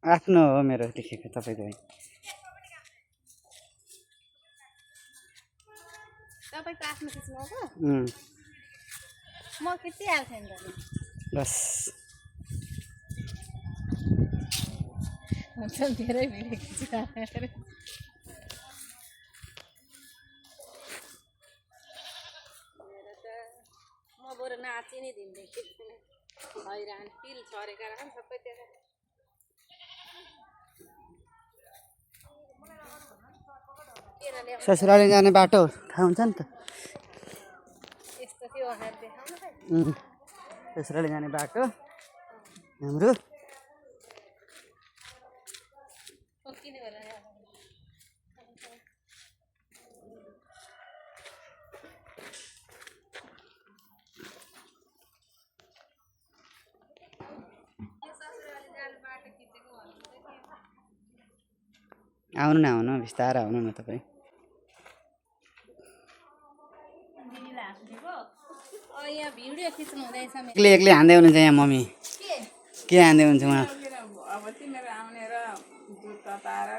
आफ्नो हो मेरो लेखेको तपाईँको होइन। तपाईँको आफ्नो खिच्नुभएको उम्, म खिचिहाल्थेँ नि त बस हुन्छ धेरै भिडियो खिचिहाल्यो म बरु नाची नै दिँदै हैरान पिल छरेका राख्नु सबै त्यहाँ ससुराली जाने बाटो थाहा हुन्छ नि त। यस्तो थियो भनेर देखाउनु त ससुराली जाने बाटो हाम्रो किन होला आउनु न आउनु बिस्तारै आउनु न तपाईँ। यहाँ भिडियो खिच्नु हुँदैछ एक्लै एक्लै हान्दै हुनुहुन्छ यहाँ मम्मी के हान्दै हुन्छ उहाँ। अब तिनीहरू आउने र दुध तताएर